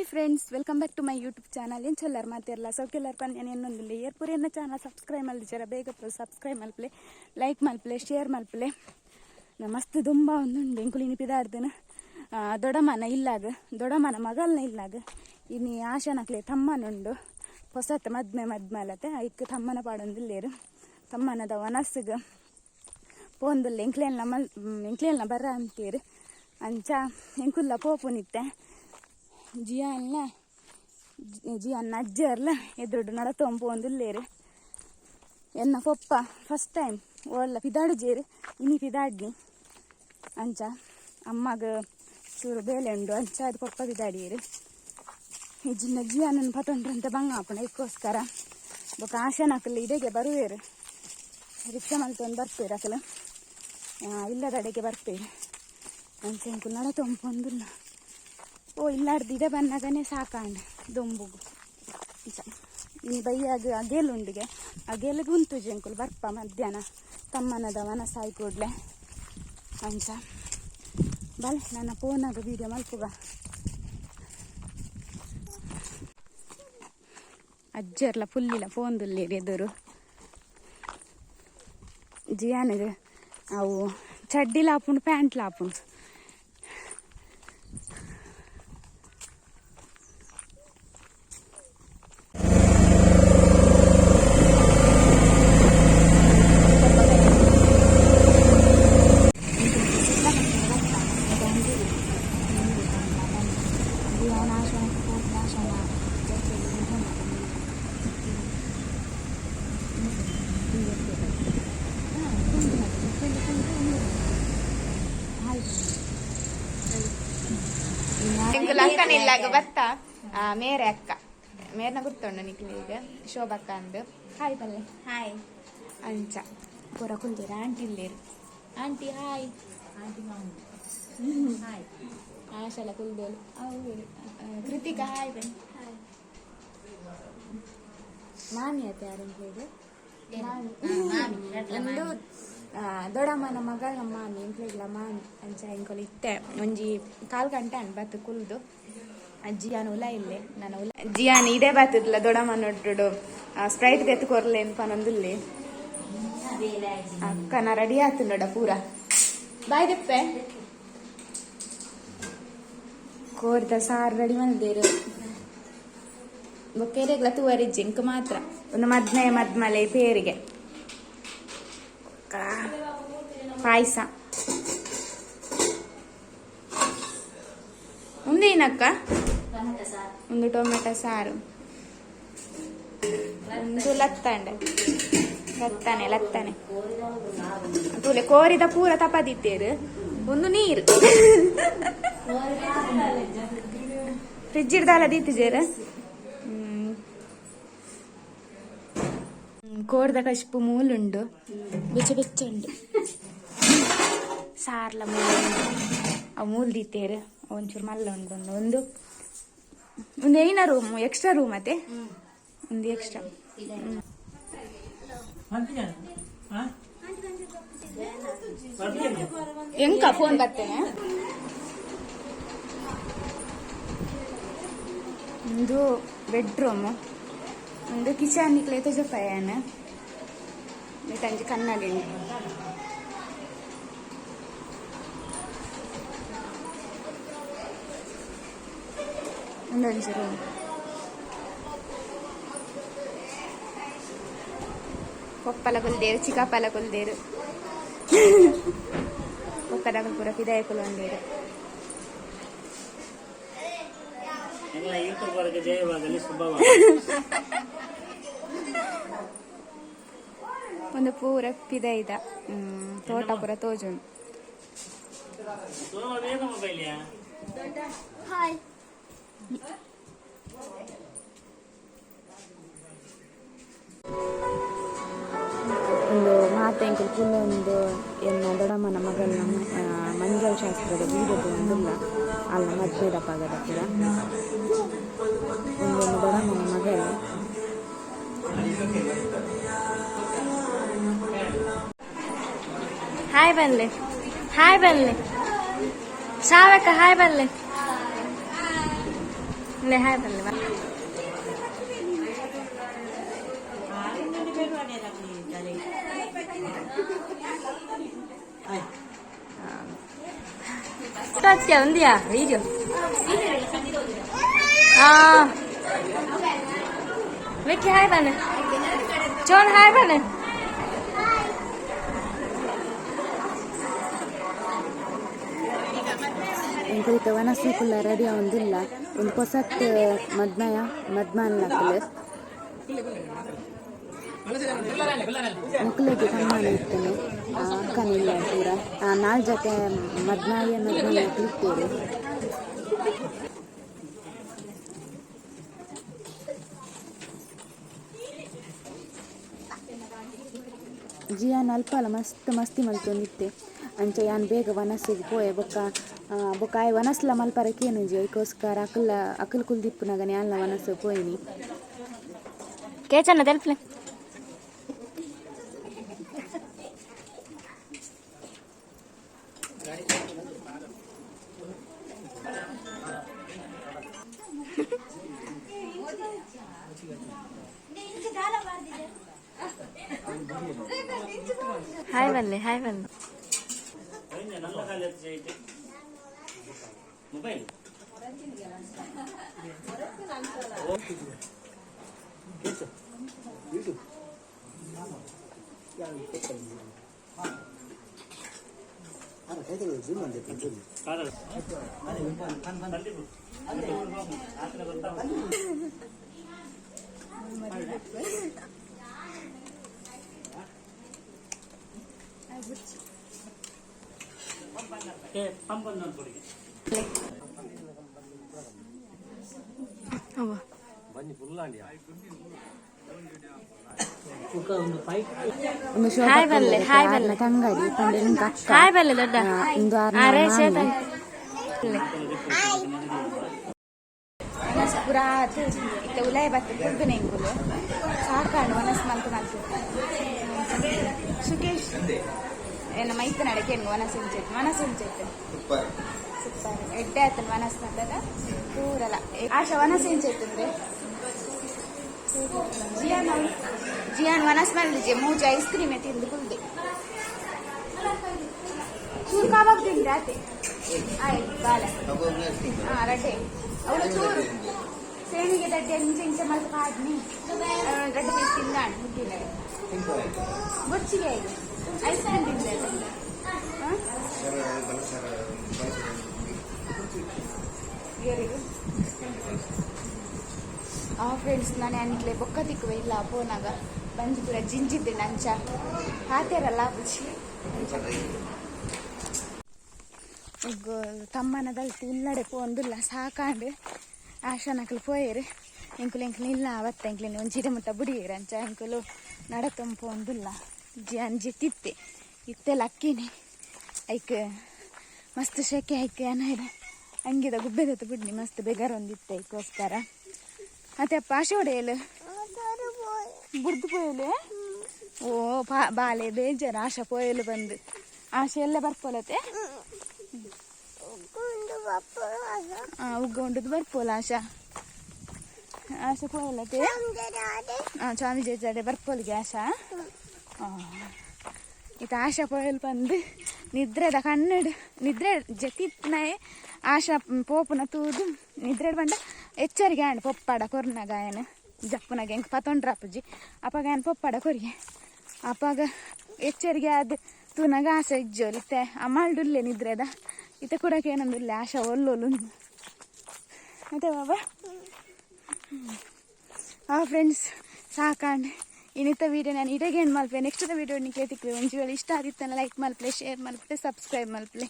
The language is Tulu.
Hi friends, welcome back to my YouTube channel. ಎಂಚೊಲ್ಲರ್ ಮಾತೆರ್ಲ ಸೌಖ್ಯಲ್ಲರ್ ಪಂದ್ ಎನ್ನೊಂದುಲ್ಲೆ. ಏರ್ ಎನ್ನ ಚಾನಲ್ ಸಬ್ಸ್ಕ್ರೈಬ್ ಮಲ್ದಿಜರ, ಬೇಗ ಸಬ್ಸ್ಕ್ರೈಬ್ ಮಲ್ಪಲೆ, ಲೈಕ್ ಮಲ್ಪಲೆ, ಶೇರ್ ಮಲ್ಪಲೆ. ಮಸ್ತ್ ದುಂಬ ಒಂದುಂಡು. ಎಂಕುಲು ಇನಿ ಪಿದಾಡ್ದನ ದೊಡಮನ ಇಲ್ಲಾಗ, ದೊಡಮನ ಮಗಲ್ನ ಇಲ್ಲಾಗ. ಇನಿ ಆಶನಕ್ಲೆ ತಮ್ಮನುಂಡು, ಹೊಸತ್ ಮದ್ಮೆ ಮದ್ಮಲತೆ. ಐಕ್ ತಮ್ಮನ ಪಾಡೊಂದುಲ್ಲೇರು. ತಮ್ಮನದ ವನಸ್ಸುಗ್ ಪೋಂದುಲ್ಲೆ. ಎಂಕ್ಲೆಲ್ನ ಮಲ್ ಎಂಕ್ಲೆಲ್ನ ಬರ ಅಂತೀರು. ಅಂಚ ಎಂಕುಲ್ಲ ಪೋಪುನಿತ್ತೆ. ಜಿಯಾನ್ಲ ಜಿಯಾನ್ ಅಜ್ಜರ್ಲ ಎದುರುಡು ನಡತೊಂದು ಪೋಂದುಲ್ಲೇರು. ಎನ್ನ ಪೊಪ್ಪ ಫಸ್ಟ್ ಟೈಮ್ ಓಲ್ಲ ಪಿದಾಡು ಜೇರು, ಇನಿ ಪಿದಾಡ್ನಿ. ಅಂಚ ಅಮ್ಮಗ ಚೂರು ಬೇಲೆ ಉಂಡು, ಅಂಚ ಅದು ಪೊಪ್ಪ ಪಿದಾಡಿಯರು. ಇಜ್ಜಿಂದ ಜಿಯಾನನ್ನು ಪತೊಂಡ್ರಂತೆ ಬಂಗ ಆಪುಂಡು, ಐಕ್ಕೋಸ್ಕರ. ಬೊಕ ಆಶನಕಲ್ ಇದೆಗೆ ಬರುವೇರು, ರಿಕ್ಷಾ ಮಲ್ತೊಂದು ಬರ್ಪೇರು. ಅಕಲು ಇಲ್ಲದಡೆಗೆ ಬರ್ಪೇರು. ಅಂಚ ಎಂಕುಲು ನಡತೊಂದು ಪೋಂದುಲ್ಲ. ಓ ಇಲ್ಲಾರ್ದು ಇದೆ ಬನ್ನಗನೆ ಸಾಕಾಂಡ್ ದೊಂಬುಗು. ಅಂಚ ಇನಿ ಬಯ್ಯಾಗ ಅಗೇಲ್ ಉಂಡಿಗೆ, ಅಗೇಲಿಗೆ ಉಂತುಜಿ ಎಂಕುಲು, ಬರ್ಪ ಮಧ್ಯಾಹ್ನ ತಮ್ಮನದ ವನಸಾಯಿ ಕೂಡ್ಲೆ. ಅಂಚ ಬಲೆ, ನನ್ನ ಫೋನಾಗ ವೀಡಿಯೋ ಮಲ್ಪುಗ. ಅಜ್ಜರ್ಲ ಪುಲ್ಲಿಲ ಫೋನ್ದುಲ್ಲೇರಿ ಎದುರು. ಜಿಯಾನಿಗೆ ಅವು ಚಡ್ಡಿಲ ಆಪುಂಡು, ಪ್ಯಾಂಟ್ಲ ಆಪುಂಡು. ಎಂಕುಲು ಅಕ್ಕನ ಇಲ್ಲಾಗ ಬತ್ತ. ಮೇರೆ ಅಕ್ಕ ಮೇರ್ನ ಗುರ್ತುಂಡು ನಿಕ್ಲೆ ಈಗ, ಶೋಭಕ್ಕ ಅಂದು. ಹಾಯ್ ಪಲ್ಲೆ. ಹಾಯ್. ಅಂಚ ಪೂರ ಕುಲ್ದಿರ. ಆಂಟಿ ಇಲ್ಲೇರು. Aunty hi. Hi. ಆಶಲ ಕುಲ್ದೋಲು. ಕೃತಿಕಾ ಹಾಯ್ ಬನ್ನಿ. ಮಾಮಿ ಅತ್ತೆ ಯಾರು ಇದು ಒಂದು ದೊಡ್ಡಮ್ಮನ ಮಗಳ ಮಾಮಿ, ಎಂಕ್ಲೆಗ್ಲ ಮಾಮಿ. ಅಂಚ ಎಂಕೊಲು ಇತ್ತೆ ಒಂಜಿ ಕಾಲ್ ಗಂಟೆ ಅನ್ ಬತ್ತು ಕುಲ್ದು. ಜಿಯಾನ್ ಉಲ ಇಲ್ಲೆ ನನ್ನ ಉಲ. ಜಿಯಾನ್ ಇದೇ ಬತ್ತದಲ್ಲ ದೊಡ್ಡಮ್ಮ ನೊಡ್ಡು ಸ್ಪ್ರೈಟ್ ತೆತ್ತು ಕೊರ್ಲೇನ್ ಪನೊಂದುಲ್ಲೆ. ಅಕ್ಕನ ರೆಡಿ ಆತು ನೋಡ ಪೂರ. ಬಾಯ್ ದಿಪ್ಪೆ. ಕೋರಿದ ಸಾರು ರೆಡಿ ಮಲ್ದೇರು. ಬೊಕ್ಕೇರೆಗ್ಲ ತೂವರಿ ಜಿಂಕ್ ಮಾತ್ರ. ಒಂದು ಮದ್ಮೆ ಮದ್ಮಲೆ ಪೇರಿಗೆ ಪಾಯಸ. ಒಂದು ಏನಕ್ಕ, ಒಂದು ಟೊಮೆಟೊ ಸಾರು, ಒಂದು ಲತ್ತಂಡೆ. ಲತ್ತಾನೆ ಲತ್ತಾನೆ ತೂಲೆ, ಕೋರಿದ ಪೂರ ತಪದಿತ್ತೇರು. ಒಂದು ನೀರು ಫ್ರಿಜ್ ಇಡ್ದಾಲ ದೀತಿಜೇರ. ಕೋರ್ದ ಕಶ್ಪು ಮೂಲುಂಡು, ಬೆಚ್ಚ ಬೆಚ್ಚ ಉಂಡು. ಸಾರ್ಲ ಮೂಲು ಅವು ಮೂಲ್ ದೀತೇರು. ಒಂಚೂರು ಮಲ್ಲ ಉಂಡು. ಒಂದು ಒಂದು ಒಂದು ಏನ ರೂಮ್, ಎಕ್ಸ್ಟ್ರಾ ರೂಮ್ ಅತ್ತೆ, ಒಂದು ಎಕ್ಸ್ಟ್ರಾ. ಎಂಕ ಫೋನ್ ಬರ್ತೇನೆ. ಒಂದು ಬೆಡ್ರೂಮ್, ಒಂದು ಕಿಚನ್. ನಿಕ್ಲೆ ತೋಜಪಾಯನ ಅಂಜಿ ಕನ್ನಡಿ ಉಂಟು. ಒಂದೊಂಜಿ ರೂಮ್. ಪೊಪ್ಪಲ ಕುಲ್ದೇರು, ಚಿಕ್ಕಪ್ಪಲ ಕುಲ್ದೇರು, ಪೊಕ್ಕದಕುಲು ಪೂರ ಪಿದಾಯ ಕುಲೊಂದೇರು. ಎಲ್ಲ ಯೂಟ್ಯೂಬರ್ಗೆ ಜಯವಾಗಲಿ, ಶುಭವಾಗಲಿ. ಒಂದು ಪೂರ ಪಿದೈದ ತೋಟ ಪೂರ ತೋಜುಂಡು. ಸೋಮ ಬೇಗ ಮೊಬೈಲ್ಯಾ. ಹಾಯ್. ಒಂದು ಮಾತೆಂಕುಲು ಪುಲ್ಲೊಂದು ಎನ್ನ ದೊಡ್ಡಮ್ಮನ ಮಗಳನ್ನ ಮಂಜಲ್ ಶಾಸ್ತ್ರದ ವೀಡಿಯೋದು ಒಂದುಲ್ಲ ಅಲ್ಲ ಮದ್ಮೆದ ಪಗದ ಪೂರ. ಒಂದೊಂದು ದೊಡ್ಡಮ್ಮನ ಮಗಳು. ಹಾಯ್ ಬನ್ಲೆ, ಹಾಯ್ ಬನ್ಲೆ. ಶಾವಕ್ಕ ಹಾಯ್ ಬನ್ಲೆ. ಹಾಯ್ ಬನ್ನಿ. ಒಂದಿಯಾ ವೀಡಿಯೋ? ವಿಕ್ಕಿ, ಹಾಯ್ ಬನ್ನಿ. ಜೋನ್, ಹಾಯ್ ಬನ್ನಿ. ಎಂಕುಲಿತ ವನಸ್ ಕುಲ್ಲ ರೆಡಿ ಆವೊಂದುಲ್ಲ. ಒಂದು ಪೊಸತ್ ಮದ್ಮಯ ಮದ್ಮಾನ್ಲಕುಲು. ಮೊಕುಲೆಗ್ ತಮ್ಮನ ಇತ್ತುಂಡು, ಅಕ್ಕನ ಇಲ್ಲ ಪೂರ. ನಾಲ್ ಜತೆ ಮದ್ಮಾಯ ಮದ್ಮಲ್ ಇತ್ತೆರ್. ಜಿಯಾನ್ ಅಲ್ಪಲ ಮಸ್ತ್ ಮಸ್ತಿ ಮಲ್ತೊಂದಿತ್ತೆ. ಅಂಚ ಯಾನ್ ಬೇಗ ವನಸ್ಸಿಗ್ ಪೋಯೆ. ಬೊಕ್ಕ ಬೊಕ್ಕ ಆಯೆ ವನಸ್ಲ ಮಲ್ಪರೆ ಕೇನುಜಿ. ಐಕೋಸ್ಕರ ಅಕುಲ ಅಕುಲು ಕುಲ್ದಿಪ್ಪುನಗ ಯಾನ್ಲ ವನಸ್ ಪೋಯಿನಿ. ಕೇಚನ್ನ ತೆಲ್ಪ್ಲೆ. ಹಾಯ್ ಬನ್ನಿ, ಹಾಯ್ ಬನ್ನಿ. നല്ല കാലത്ത് ಮೊಬೈಲ್. ಪಂಪ್ ಒಂದು ಕೊಡಿ. ಒಂದು ಹಾಯ್ ಬಲ್ಲೆ, ಹಾಯ್ ಬಲ್ಲೆ. ತಂಗಡಿ ಪಂಡ ಎಂಕ್ ಅಕ್ಕ. ಹಾಯ್ ಬಲ್ಲೆ ದೊಡ್ಡ. ಉಂದು ಆರ್ನ ಅರೆ. ಮಾಮಿ. ವನಸ್ ಪೂರ ಆತ್. ಇತ್ತೆ ಉಲಾಯಿ ಬತ್ತು ಕುಲ್ದುನೆ ಎಂಕುಲು. ಸಾಕಾಂಡ್ ವನಸ್ ಮಲ್ತ್ ಮಲ್ತ್. ಸುಕೇಶ್, ಏನ ಮೈತ್ ನಡಕೆ ವನಸ್ ಇಂಚೆತ್, ವನಸ್ ಇಂಚೆತ್? ಸೂಪರ್. ಸೂಪರ್, ಎಡ್ಡೆ ಆತನ ವನಸ್ ಮಲ್ತದ ಪೂರಲ. ಆಶಾ, ವನಸ್ ಇಂಚೆತ್ತುಂದೆ? ಜಿಯಾನ್, ಜಿಯಾನ್ ವನಸ್ ಮಲ್ದಿಜೆ. ಮೂಜಿ ಐಸ್ ಕ್ರೀಮ್ ತಿಂದು ಕುಲ್ದೆ. ಚೂರು ಕಬಾಬ್ ತಿಂದ್ರೆ ಆತೆ. ಆಯ್ತು, ಬಾಲ. ಹಾ, ರಡ್ಡೆ ಅವಳು ಚೂರು ಸೇಮಿಗೆ ದಡ್ಡೆ ಇಂಚ ಇಂಚ ಮಲ್ತ್ ಪಾಡ್ನಿ. ರಡ್ಡೆ ಪೀಸ್ ತಿಂದಾಣ್ ಮುಗ್ಗಿಲ್ಲ. ಬೊಚ್ಚಿಗೆ ಆಯ್ತು, ಐಸ್ ಕ್ರೀಮ್ ತಿಂದೆ. ಹಾ, ವೆರಿ ಆ ಫ್ರೆಂಡ್ಸ್, ನಾನು ಅನ್ಕ್ಲೆ ಬೊಕ್ಕ ತಿಕ್ಕುವೆ ಇಲ್ಲ ಪೋನಾಗ ಬಂಜಿ ಪೂರ ಜಿಂಜಿದ್ದೆ. ಅಂಚ ಹಾತೇರಲ್ಲ ಬುಚ್ಚಿ. ತಮ್ಮನದಲ್ತಿ ಇಲ್ಲಡೆ ಪೋಂದುಲ್ಲ, ಸಾಕಾಂಡ್. ಆಶನಕಲು ಪೋಯೆರ್. ಎಂಕುಲು ಎಂಕುಲು ಇಲ್ಲ ಅವತ್ತ ಎಂಕ್ಲೆನ್ ಒಂಜಿ ಮುಟ್ಟ ಬುಡಿಯೆರ್. ಅಂಚ ಎಂಕುಲು ನಡತೊಂದು ಪೋಂದುಲ್ಲ. ಜಿ ಅಂಜಿ ತಿತ್ತೆ ಇತ್ತೆ ಲಕ್ಕಿನಿ. ಐಕ್ ಮಸ್ತ್ ಶೆಕೆ. ಐಕ್ ಅನಾಯ್ದ ಅಂಗಿದ ಗುಬ್ಬೆದತ್ತು ಬಿಡ್ನಿ. ಮಸ್ತ್ ಬೇಗಾರ ಒಂದಿತ್ತೆ ಐಕೋಸ್ಕರ. ಅತ್ತೆ ಅಪ್ಪ, ಆಶೆ ಹೊಡೆಯಲು ಬುಡ್ದು ಪೋಯಲು. ಓ ಪಾ ಬಾಲೆ, ಬೇಜಾರು. ಆಶಾ ಪೋಯಲು ಬಂದು ಆಶೆ ಎಲ್ಲ ಬರ್ಪೋಲತೆ. ಉಗ್ಗ ಉಂಡುದು ಬರ್ಪೋಲ ಆಶಾ. ಆಶಾ ಪೋಯಲತೆ. ಹಾಂ, ಸ್ವಾಮಿ ಜಡೆ ಬರ್ಪೋಲಿಗೆ ಆಶಾ. ಇತ್ತ ಆಶಾ ಪೋಯಲ್ ಬಂದು ನಿದ್ರೆದ ಕಣ್ಣಡ್ ನಿದ್ರೆ ಜತಿತ್ನಾಯೆ. ಆಶಾ ಪೋಪುನ ತೂದು ನಿದ್ರೆ ಬಂಡ ಎಚ್ಚರಿಗೆ ಆಂಡ್ ಪೊಪ್ಪಾಡ ಕೊರ್ನಾಗ ಆಯನ ಜಪ್ಪುನಾಗ ಎಂಕ್ ಪತೊಂಡ್ರಾಪುಜಿ. ಅಪಗ ಆಯನ್ ಪೊಪ್ಪಾಡ ಕೊರಿಗೆ. ಅಪಗ ಎಚ್ಚರಿಗೆ ಅದು ತೂನಾಗ ಆಸೆ ಇಜ್ಜೋಲ್. ಇತ್ತೆ ಅಮ್ಮಾಲ್ಡುಲ್ಲೆ ನಿದ್ರೆದ. ಇತ್ತೆ ಕುಡಕ್ಕೆ ಏನಂದುಲ್ಲೆ ಆಶಾ ಒಲ್ಲೊಲು ಮತ್ತೆ ಬಾಬಾ. ಆ ಫ್ರೆಂಡ್ಸ್, ಸಾಕಾಂಡ್. ಇನ್ನಿತ್ತ ವೀಡಿಯೋ ನಾನು ಇಡಗೆ ಎಂಡ್ ಮಲ್ಪೆ. ನೆಕ್ಸ್ಟ್ ವೀಡಿಯೋ ನಿಕ್ಲೆ ತಿಕ್ವೆ. ಒಂಜಿ ವೇಳೆ ಇಷ್ಟ ಆದಿತ್ತನ ಲೈಕ್ ಮಲ್ಪಲೆ, ಶೇರ್ ಮಲ್ಪಲೆ, ಸಬ್ಸ್ಕ್ರೈಬ್ ಮಲ್ಪಲೆ.